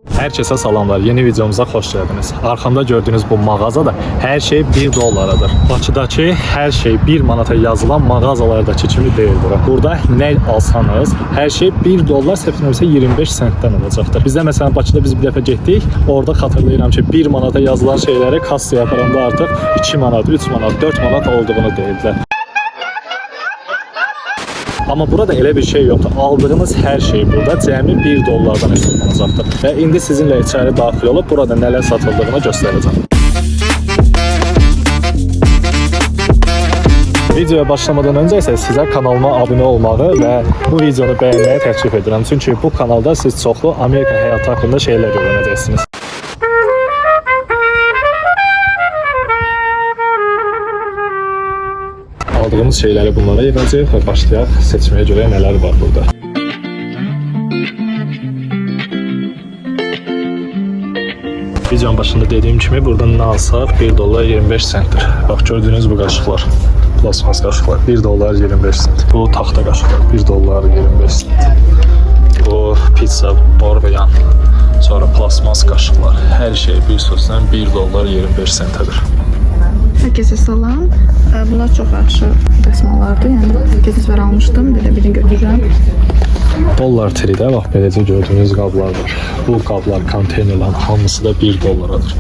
Herkese salamlar. Yeni videomuza xoş gəldiniz. Arxamda gördüyünüz bu mağazada hər şey 1 dollaradır. Bakıdakı hər şey 1 manata yazılan mağazalardakı kimi deyil bura. Burada nə alsanız, hər şey 1 dollar səhv etmirəmsə 25 sentdən olacaqdır. Bizdə məsələn Bakıda biz bir dəfə getdik. Orada xatırlayıram ki, 1 manata yazılan şeyləri kassaya aparanda artıq 2 manat, 3 manat, 4 manat olduğunu deyirdilər. Amma burada elə bir şey yoxdur. Aldığınız hər şey burada cəmi 1 dollardan hesablanacaqdır. Və indi sizinlə içəri daxil olub burada nələr satıldığını göstərəcəm. Videoya başlamadan öncə isə sizə kanalıma abunə olmağı və bu videonu bəyənməyi təklif edirəm. Çünki bu kanalda siz çoxlu Amerika həyatı haqqında şeylər öyrənəcəksiniz. Aldığımız şeyləri bunlara yığacağıq və başlayaq seçməyə görə nələr var burada. Videonun başında dediyim kimi burada nə alsaq 1 dollar 25 sentdir. Bax gördüyünüz bu qaşıqlar, plasmas qaşıqlar 1 dollar 25 sent. Bu taxta qaşıqlar 1 dollar 25 sent. Bu pizza borbayan, sonra plasmas qaşıqlar, hər şey bir sözlə 1 dollar 25 sentədir. Herkese salam. Bunlar çox yaxşı dəsmallardır. Yəni keçən səfər almışdım. Belə birini götürürəm. Dollar Tree'də bax beləcə gördüyünüz qablar var. Bu qablar, konteynerlərin hamısı da 1 dollaradır.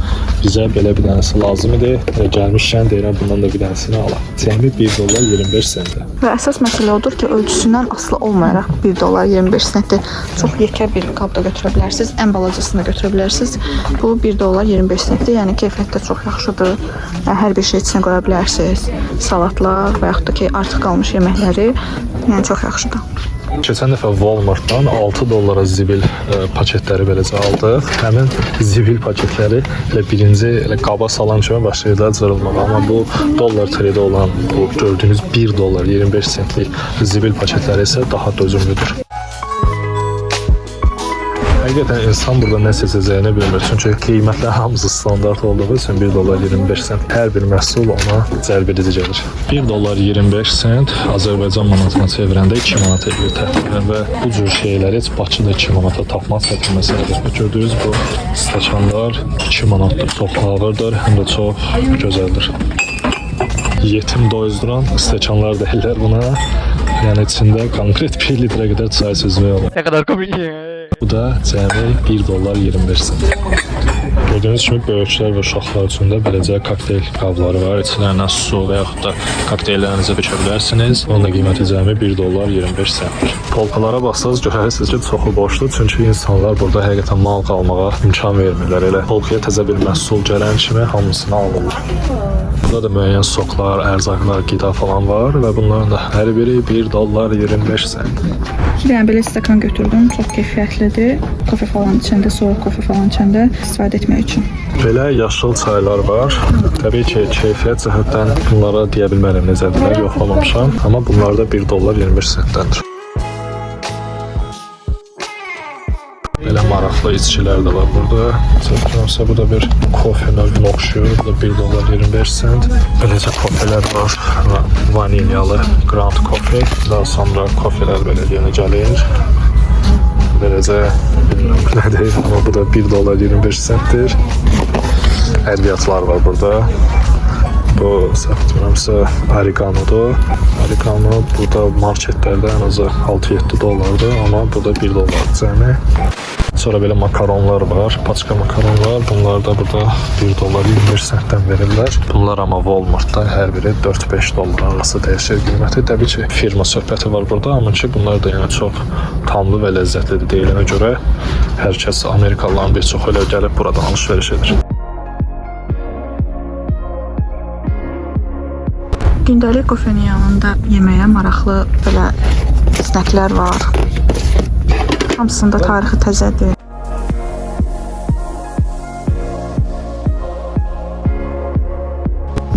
Bizə belə bir dənəsi lazım idi. Elə gəlmişkən deyirəm bundan da bir dənəsini alaq. Cəmi 1 dollar 25 sentə. Və əsas məsələ odur ki, ölçüsündən asılı olmayaraq 1 dollar 25 sentdir. Çox yekə bir qab da götürə bilərsiniz, ən balacasını da götürə bilərsiniz. Bu 1 dollar 25 sentdir. Yəni keyfiyyəti də çox yaxşıdır. Yəni, hər bir şey içinə qoya bilərsiniz. Salatlar və yaxud da ki, artıq qalmış yeməkləri. Yəni çox yaxşıdır. Keçən dəfə Walmartdan 6 dollara zibil paketləri beləcə aldıq. Həmin zibil paketləri elə birinci elə qaba salan kimi başlayırlar cırılmağa. Amma bu Dollar Tree'də olan bu gördüyünüz 1 dollar 25 sentlik zibil paketləri isə daha dözümlüdür. Həqiqətən insan burada nə seçəcəyini bilmir. Çünki qiymətlər hamısı standart olduğu üçün 1 dollar 25 sent hər bir məhsul ona cəlb edici gəlir. 1 dollar 25 sent Azərbaycan manatına çevirəndə 2 manat eləyir təxminən və bu cür şeyləri heç Bakıda 2 manata tapmaq çətin məsələdir. Gördüyünüz bu stəkanlar 2 manatdır. Çox ağırdır, həm də çox gözəldir. Yetim doyuzduran stəkanlar deyirlər buna. Yəni içində konkret 1 litrə qədər çay süzmək olar. Ne kadar komik. Bu da cəmi 1 dollar 25 sent. Gördüyünüz kimi böyüklər və uşaqlar üçün də beləcə kokteyl qabları var. İçlərinə su və yaxud da kokteyllərinizi tökə bilərsiniz. Onun da qiyməti cəmi 1 dollar 25 sentdir. Polkalara baxsanız görərsiniz ki, çoxu boşdur. Çünki insanlar burada həqiqətən mal qalmağa imkan vermirlər. Elə polkaya təzə bir məhsul gələn kimi hamısını alırlar. Burada da müəyyən soklar, ərzaqlar, qida falan var və bunların da hər biri 1 dollar 25 sent. Bir dənə belə stəkan götürdüm. Çox keyfiyyətlidir. Kofe falan içəndə, soyuq kofe falan içəndə istifadə etmək üçün. Belə yaşıl çaylar var. Təbii ki, keyfiyyət cəhətdən bunlara deyə bilmərəm necədirlər, yoxlamamışam. Amma bunlar da 1 dollar 25 sentdəndir. Belə maraqlı içkilər də var burada. Çəkirəmsə bu da bir kofe növünə oxşuyur. Bu da 1 dollar 25 sent. Beləcə kofelər var. Vanilyalı Grand Coffee. Daha sonra kofelər belə yenə gəlir. Beləcə bilmirəm bu nədir, amma bu da 1 dollar 25 sentdir. Ədviyyatlar var burada. Bu səhv etmirəmsə oreganodur. Oregano burada marketlərdə ən azı 6-7 dollardır, amma burada 1 dollar cəmi. Sonra belə makaronlar var, paçka makaronlar. Bunlar da burada 1 dollar 25 sentdən verirlər. Bunlar amma Walmartda hər biri 4-5 dollar arası dəyişir qiyməti. Təbii ki, firma söhbəti var burada, amma ki bunlar da yəni çox tamlı və ləzzətlidir deyilənə görə hər kəs Amerikalıların bir çoxu elə gəlib buradan alış-veriş edir. Gündəlik kofenin yanında yeməyə maraqlı belə sneklər var. Hamısında tarixi təzədir.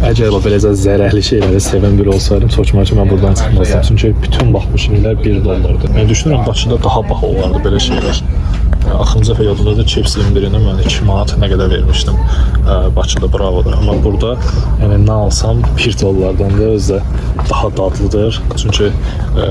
Əgər o beləcə zərərli şeyləri sevən biri olsaydım, çox ki mən buradan çıxmazdım. Çünki bütün bax bu şeylər 1 dollardır. Mən düşünürəm Bakıda daha baha olardı belə şeylər. Yəni, axırıncı dəfə yadımdadır çipsinin birini mən 2 manat nə qədər vermişdim Bakıda Bravoda. Amma burada yəni nə alsam 1 dollardan da özü də daha dadlıdır. Çünki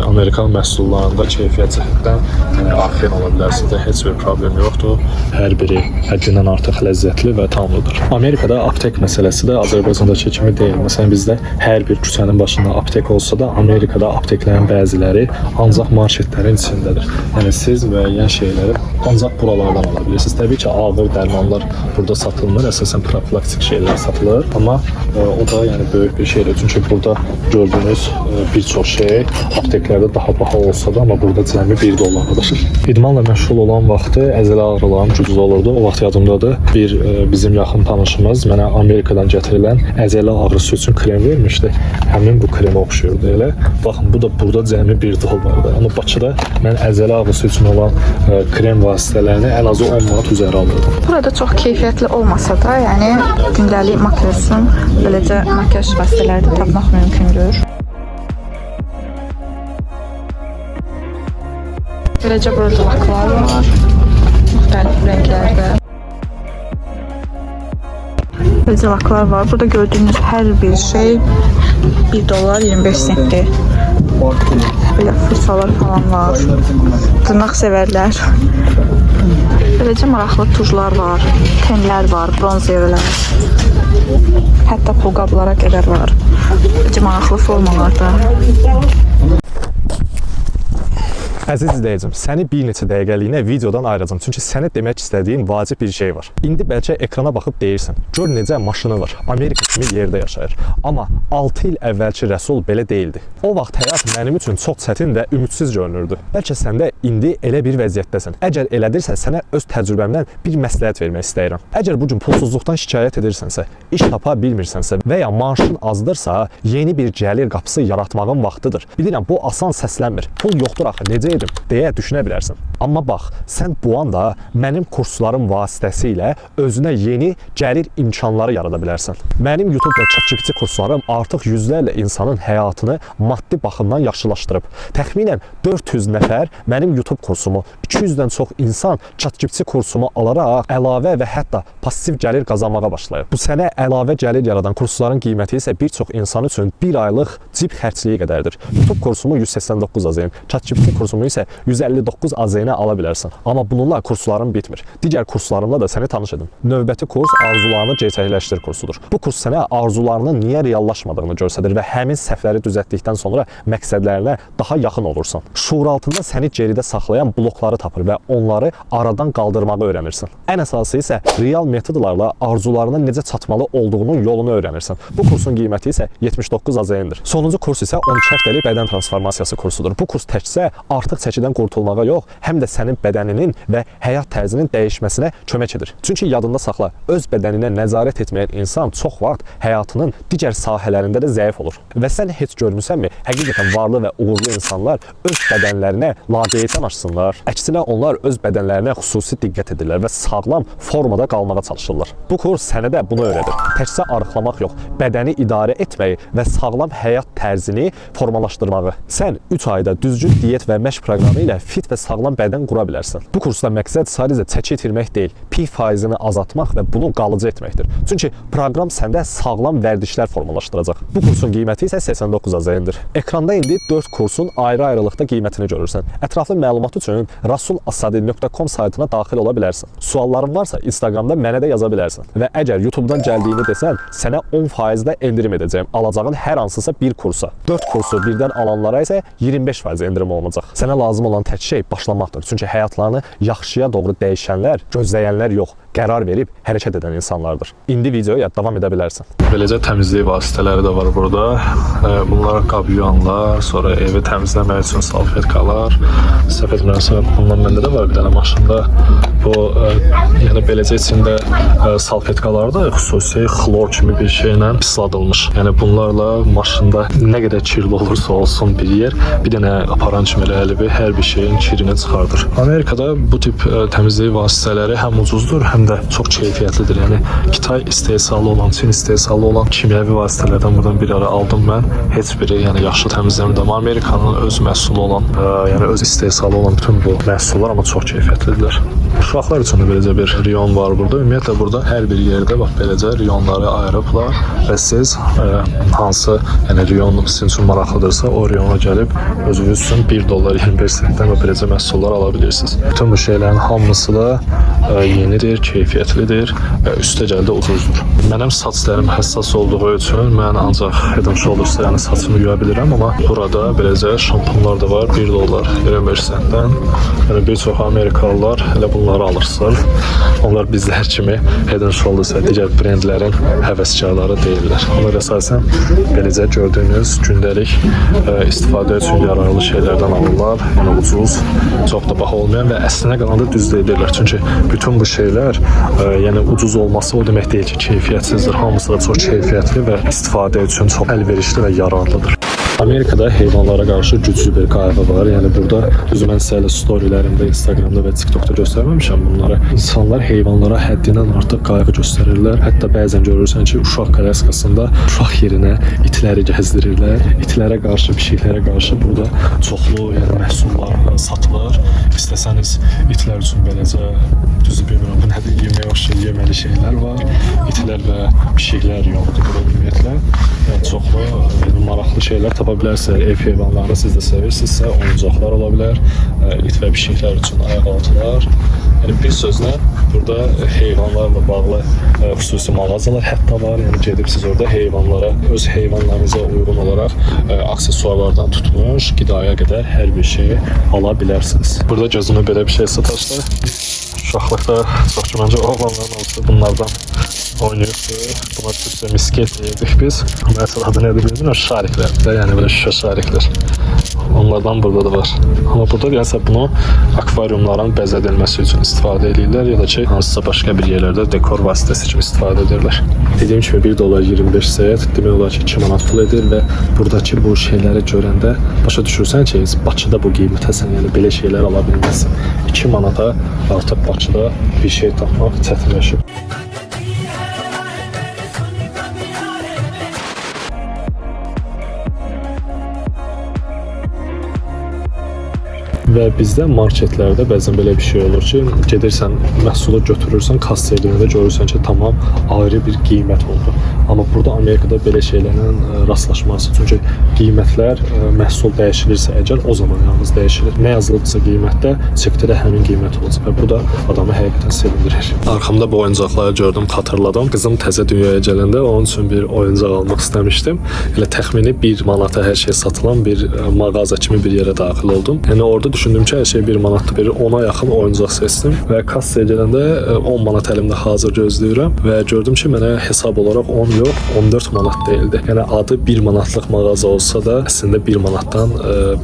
Amerikan məhsullarında keyfiyyət cəhətdən yəni arxayın ola bilərsiniz də, heç bir problem yoxdur. Hər biri həddindən artıq ləzzətli və tamlıdır. Amerikada aptek məsələsi də Azərbaycandakı kimi deyil. Məsələn, bizdə hər bir küçənin başında aptek olsa da, Amerikada apteklərin bəziləri ancaq marketlərin içindədir. Yəni siz müəyyən şeyləri ancaq buralardan ala bilirsiniz. Təbii ki, ağır dərmanlar burada satılmır, əsasən profilaktik şeylər satılır, amma o da yəni böyük bir şeydir. Çünki burada gördüyünüz bir çox şey apteklərdə daha baha olsa da, amma burada cəmi 1 dollardır. İdmanla məşğul olan vaxtı əzələ ağrılarım güclü olurdu. O vaxt yadımdadır. Bir bizim yaxın tanışımız mənə Amerikadan gətirilən əzələ ağrısı üçün krem vermişdi. Həmin bu kremə oxşuyurdu elə. Baxın, bu da burada cəmi 1 dollardır. Amma Bakıda mən əzələ ağrısı üçün olan krem vasitələrini ən azı 10 manat üzəri alırdım. Burada çox keyfiyyətli olmasa da, yəni gündəlik makiyaj üçün beləcə makiyaj vasitələri də tapmaq mümkündür. Beləcə burada laklar var. Müxtəlif rənglərdə. Beləcə laklar var. Burada gördüyünüz hər bir şey 1 dollar 25 sentdir. Belə fırçalar falan var. Dırnaq sevərlər. Beləcə maraqlı tujlar var, tenlər var, bronzerlər. Hətta pulqablara qədər var. Beləcə maraqlı formalarda. Əziz izləyicim, səni bir neçə dəqiqəliyinə videodan ayıracağam. Çünki sənə demək istədiyim vacib bir şey var. İndi bəlkə ekrana baxıb deyirsən, gör necə maşını var, Amerika kimi yerdə yaşayır. Amma 6 il əvvəlki Rəsul belə deyildi. O vaxt həyat mənim üçün çox çətin və ümidsiz görünürdü. Bəlkə sən də indi elə bir vəziyyətdəsən. Əgər elədirsə, sənə öz təcrübəmdən bir məsləhət vermək istəyirəm. Əgər bu gün pulsuzluqdan şikayət edirsənsə, iş tapa bilmirsənsə və ya maaşın azdırsa, yeni bir gəlir qapısı yaratmağın vaxtıdır. Bilirəm, bu asan səslənmir. Pul yoxdur axı, necə edim deyə düşünə bilərsən. Amma bax, sən bu anda mənim kurslarım vasitəsilə özünə yeni gəlir imkanları yarada bilərsən. Mənim YouTube və ChatGPT kurslarım artıq yüzlərlə insanın həyatını maddi baxımdan yaxşılaşdırıb. Təxminən 400 nəfər mənim YouTube kursumu, 200-dən çox insan ChatGPT kursumu alaraq əlavə və hətta passiv gəlir qazanmağa başlayıb. Bu sənə əlavə gəlir yaradan kursların qiyməti isə bir çox insan üçün bir aylıq cib xərcliyi qədərdir. YouTube kursumu 189 AZN, ChatGPT kursumu isə 159 AZN ala bilərsən. Amma bununla kurslarım bitmir. Digər kurslarımla da səni tanış edim. Növbəti kurs arzularını gerçəkləşdir kursudur. Bu kurs sənə arzularının niyə reallaşmadığını göstərir və həmin səhvləri düzəltdikdən sonra məqsədlərinə daha yaxın olursan. Şuuraltında səni geridə saxlayan blokları tapır və onları aradan qaldırmağı öyrənirsən. Ən əsası isə real metodlarla arzularına necə çatmalı olduğunun yolunu öyrənirsən. Bu kursun qiyməti isə 79 AZN-dir. Sonuncu kurs isə 12 həftəlik bədən transformasiyası kursudur. Bu kurs təkcə artıq çəkidən qurtulmağa yox, həm də sənin bədəninin və həyat tərzinin dəyişməsinə kömək edir. Çünki yadında saxla, öz bədəninə nəzarət etməyən insan çox vaxt həyatının digər sahələrində də zəif olur. Və sən heç görmüsənmi, həqiqətən varlı və uğurlu insanlar öz bədənlərinə laqeyd yanaşsınlar. Əksinə onlar öz bədənlərinə xüsusi diqqət edirlər və sağlam formada qalmağa çalışırlar. Bu kurs sənə də bunu öyrədir. Təkcə arıqlamaq yox, bədəni idarə etməyi və sağlam həyat tərzini formalaşdırmağı. Sən 3 ayda düzgün diyet və məşq proqramı ilə fit və sağlam bədən qura bilərsən. Bu kursda məqsəd sadəcə çəki itirmək deyil, piy faizini azaltmaq və bunu qalıcı etməkdir. Çünki proqram səndə sağlam vərdişlər formalaşdıracaq. Bu kursun qiyməti isə 89 AZN-dir. Ekranda indi 4 kursun ayrı-ayrılıqda qiymətini görürsən. Ətraflı məlumat üçün rasulasadi.com saytına daxil ola bilərsən. Sualların varsa Instagramda mənə də yaza bilərsən. Və əgər YouTube-dan gəldiyini desən, sənə 10% də endirim edəcəyəm alacağın hər hansısa bir kursa. 4 kursu birdən alanlara isə 25% endirim olunacaq. Sənə lazım olan tək şey başlamaqdır. Çünki həyatlarını yaxşıya doğru dəyişənlər, gözləyənlər yox, qərar verib hərəkət edən insanlardır. İndi videoya davam edə bilərsən. Beləcə təmizlik vasitələri də var burada. Bunlar qab yuyanlar, sonra evi təmizləmək üçün salfetkalar. Səhv etmirəmsə bundan məndə də var bir dənə maşında. Bu yəni beləcə içində salfetkalar da xüsusi xlor kimi bir şeylə isladılmış. Yəni bunlarla maşında nə qədər kirli olursa olsun bir yer, bir dənə aparan kimi elə əlibi hər bir şeyin kirini çıxardır. Amerikada bu tip təmizlik vasitələri həm ucuzdur, həm də çox keyfiyyətlidir. Yəni Kitay istehsalı olan, Çin istehsalı olan kimyəvi vasitələrdən buradan bir ara aldım mən. Heç biri yəni yaxşı təmizləmir. Amma Amerikanın öz məhsulu olan, yəni öz istehsalı olan bütün bu məhsullar amma çox keyfiyyətlidirlər. Uşaqlar üçün də beləcə bir riyon var burada. Ümumiyyətlə burada hər bir yerdə bax beləcə riyonları ayırıblar və siz hansı, yəni riyon sizin üçün maraqlıdırsa, o riyona gəlib özünüz üçün 1 dollar 25 sentdən və beləcə məhsullar ala bilirsiniz. Bütün bu şeylərin hamısı da yenidir, keyfiyyətlidir və üstəgəl də ucuzdur. Mənim saçlarım həssas olduğu üçün mən ancaq Head and Shoulders-da yəni saçımı yuya bilirəm, amma burada beləcə şampunlar da var 1 dollar 25 sentdən. Yəni bir çox Amerikalılar elə bunları alır sırf. Onlar bizlər kimi Head and Shoulders və digər brendlərin həvəskarları deyillər. Onlar əsasən beləcə gördüyünüz gündəlik istifadə üçün yararlı şeylərdən alırlar. Yəni ucuz, çox da baha olmayan və əslinə qalanda düz də edirlər. Çünki bütün bu şeylər yəni ucuz olması o demək deyil ki, keyfiyyətsizdir. Hamısı da çox keyfiyyətli və istifadə üçün çox əlverişli və yararlıdır. Amerikada heyvanlara qarşı güclü bir qayğı var. Yəni burada düzü mən sizə elə storylərimdə, Instagramda və TikTokda göstərməmişəm bunları. İnsanlar heyvanlara həddindən artıq qayğı göstərirlər. Hətta bəzən görürsən ki, uşaq kolyaskasında uşaq yerinə itləri gəzdirirlər. İtlərə qarşı, pişiklərə qarşı burada çoxlu, yəni məhsullar satılır. İstəsəniz itlər üçün beləcə, düzü bilmirəm bu nədir, yeməyə oxşayır, yeməli şeylər var. İtlər və pişiklər yoxdur burada ümumiyyətlə. Yəni çoxlu yəni maraqlı şeylər tapa bilərsiniz. Ev heyvanlarını siz də sevirsinizsə, oyuncaqlar ola bilər, it və pişiklər üçün ayaqaltılar. Yəni bir sözlə burada heyvanlarla bağlı xüsusi mağazalar hətta var. Yəni gedib siz orada heyvanlara, öz heyvanlarınıza uyğun olaraq aksesuarlardan tutmuş qidaya qədər hər bir şeyi ala bilərsiniz. Burada gözümə belə bir şey sataşdı. Uşaqlıqda çox ki, məncə oğlanların olsa bunlardan oynayırdı. Buna türkcə misket deyirdik biz. Amma əsl adı nədir bilmirəm. Şariklər də, yəni belə şüşə şariklər. Onlardan burada da var. Amma burada deyəsə bunu akvariumların bəzədilməsi üçün istifadə edirlər ya da ki, hansısa başqa bir yerlərdə dekor vasitəsi kimi istifadə edirlər. Dediyim kimi 1 dollar 25 sent demək olar ki, 2 manat pul edir və buradakı bu şeyləri görəndə başa düşürsən ki, Bakıda bu qiymətə sən yəni belə şeylər ala bilməzsən. 2 manata artıq Bakıda bir şey tapmaq çətinləşib. Və bizdə marketlərdə bəzən belə bir şey olur ki, gedirsən, məhsulu götürürsən, kassaya gedəndə görürsən ki, tamam ayrı bir qiymət oldu. Amma burada Amerikada belə şeylərlə rastlaşmazsın. Çünki qiymətlər məhsul dəyişilirsə əgər, o zaman yalnız dəyişilir. Nə yazılıbsa qiymətdə, çekdə də həmin qiymət olacaq və bu da adamı həqiqətən sevindirir. Arxamda bu oyuncaqları gördüm, xatırladım. Qızım təzə dünyaya gələndə onun üçün bir oyuncaq almaq istəmişdim. Elə təxmini 1 manata hər şey satılan bir mağaza kimi bir yerə daxil oldum. Yəni orada düşündüm ki, hər şey 1 manatdır. Bir 10-a yaxın oyuncaq seçdim və kassaya gələndə 10 manat əlimdə hazır gözləyirəm və gördüm ki, mənə hesab olaraq 10 yox, 14 manat deyildi. Yəni adı 1 manatlıq mağaza olsa da əslində 1 manatdan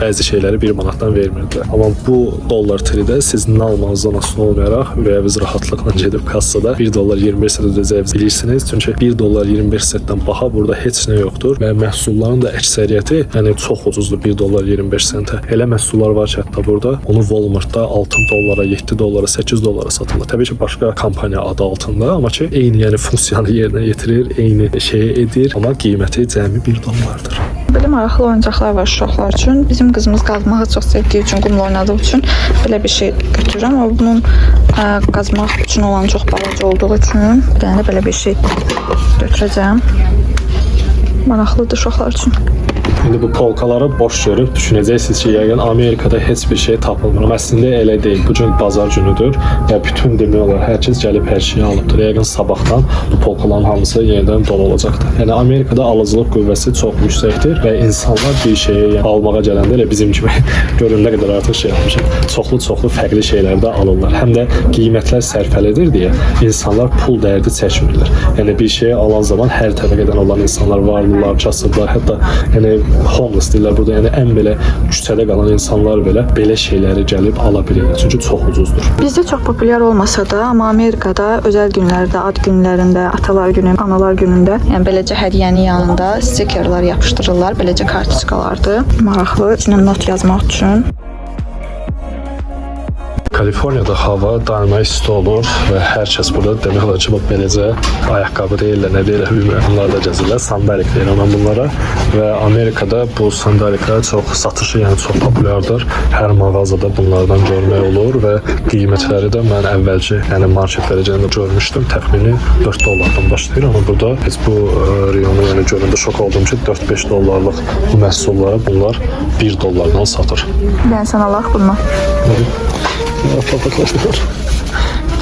bəzi şeyləri 1 manatdan vermirdilər. Amma bu Dollar Tree-də siz nə almanızdan asılı olmayaraq ürəyiniz rahatlıqla gedib kassada 1 dollar 25 sent ödəyəcəyinizi bilirsiniz. Çünki 1 dollar 25 sentdən baha burada heç nə yoxdur və məhsulların da əksəriyyəti yəni çox ucuzdur 1 dollar 25 sentə. Elə məhsullar var ki, hətta burada onu Walmartda 6 dollara, 7 dollara, 8 dollara satırlar. Təbii ki, başqa kompaniya adı altında, amma ki eyni yəni funksiyanı yerinə yetirir, eyni şeyi edir, amma qiyməti cəmi 1 dollardır. Belə maraqlı oyuncaqlar var uşaqlar üçün. Bizim qızımız qazmağı çox sevdiyi üçün, qumla oynadığı üçün belə bir şey götürürəm. Amma bunun qazmaq üçün olan çox balaca olduğu üçün bir dənə də belə bir şey götürəcəm. Maraqlıdır uşaqlar üçün. İndi bu polkaları boş görüb düşünəcəksiniz ki, yəqin Amerikada heç bir şey tapılmır. Amma əslində elə deyil. Bu gün bazar günüdür və bütün demək olar hər kəs gəlib hər şeyi alıbdır. Yəqin sabahdan bu polkaların hamısı yenidən dolu olacaqdır. Yəni Amerikada alıcılıq qüvvəsi çox yüksəkdir və insanlar bir şeyi yəni, almağa gələndə elə bizim kimi görün nə qədər artıq şey almışıq. Çoxlu-çoxlu fərqli şeylər də alırlar. Həm də qiymətlər sərfəlidir deyə insanlar pul dərdi çəkmirlər. Yəni bir şeyi alan zaman hər təbəqədən olan insanlar, varlılar, kasıblar, hətta yəni homeless deyirlər burada, yəni ən belə küçədə qalan insanlar belə belə şeyləri gəlib ala bilirlər. Çünki çox ucuzdur. Bizdə çox populyar olmasa da, amma Amerikada özəl günlərdə, ad günlərində, atalar günü, analar günündə, yəni beləcə hədiyyənin yanında stikerlər yapışdırırlar, beləcə kartoçkalardır. Maraqlı, içinə not yazmaq üçün. Kaliforniyada hava daima isti olur və hər kəs burada demək olar ki, bax beləcə ayaqqabı deyirlər, nə deyirlər bilmirəm. Bunlar da gəzirlər, sandalik deyirəm mən bunlara və Amerikada bu sandaliklər çox satışı, yəni çox populyardır. Hər mağazada bunlardan görmək olur və qiymətləri də mən əvvəlki, yəni marketlərə gələndə görmüşdüm. Təxmini 4 dollardan başlayır, amma burada heç bu reyonu yəni görəndə şok oldum ki, 4-5 dollarlıq bu məhsulları bunlar 1 dollardan satır. Mən sən alaq bundan. Papaqlar.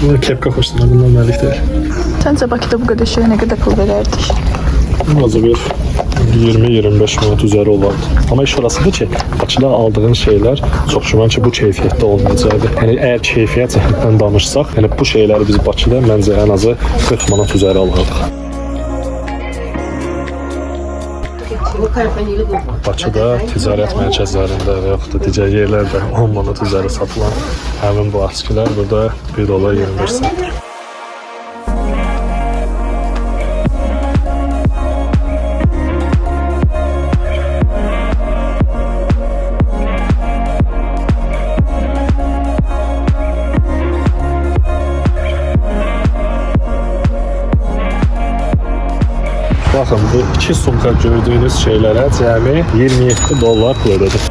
Bunlar kepka xoşlanır, bunlar məlik deyil. Səncə Bakıda bu qədər şeyə nə qədər pul verərdik? Azı bir 20-25 manat üzəri olardı. Amma iş orasıdır ki, Bakıda aldığın şeylər çox güman ki, bu keyfiyyətdə olmayacaqdı. Yəni əgər keyfiyyət cəhətdən danışsaq, yəni bu şeyləri biz Bakıda məncə ən azı 40 manat üzəri alardıq. Bakıda ticarət mərkəzlərində və yaxud da digər yerlərdə 10 manat üzəri satılan həmin bu askilər burada 1 dollar 25 sentdir. Baxın, bu iki sumka gördüyünüz şeylərə cəmi 27 dollar pul ödədim.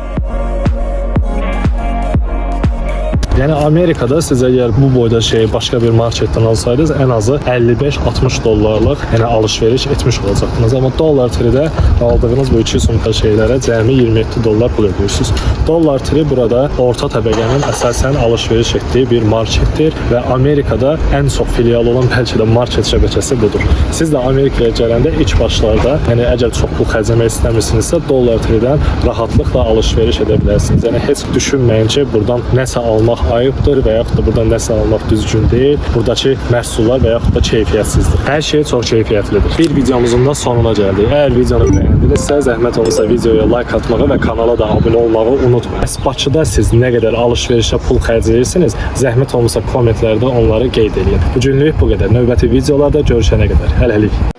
Yəni Amerikada siz əgər bu boyda şeyi başqa bir marketdən alsaydınız, ən azı 55-60 dollarlıq, yəni alış-veriş etmiş olacaqdınız. Amma Dollar Tree-də aldığınız bu iki sumka şeylərə cəmi 27 dollar pul ödəyirsiniz. Dollar Tree burada orta təbəqənin əsasən alış-veriş etdiyi bir marketdir və Amerikada ən çox filialı olan bəlkə də market şəbəkəsi budur. Siz də Amerikaya gələndə ilk başlarda, yəni əgər çox pul xərcləmək istəmirsinizsə, Dollar Tree-dən rahatlıqla alış-veriş edə bilərsiniz. Yəni heç düşünməyin ki, buradan nəsə almaq ayıbdır və yaxud da buradan nəsə almaq düzgün deyil. Buradakı məhsullar və yaxud da keyfiyyətsizdir. Hər şey çox keyfiyyətlidir. Bir videomuzun da sonuna gəldik. Əgər videonu bəyəndinizsə, zəhmət olmasa videoya like atmağı və kanala da abunə olmağı unutmayın. Bəs Bakıda siz nə qədər alış-verişə pul xərcləyirsiniz, zəhmət olmasa kommentlərdə onları qeyd eləyin. Bu günlük bu qədər. Növbəti videolarda görüşənə qədər. Hələlik.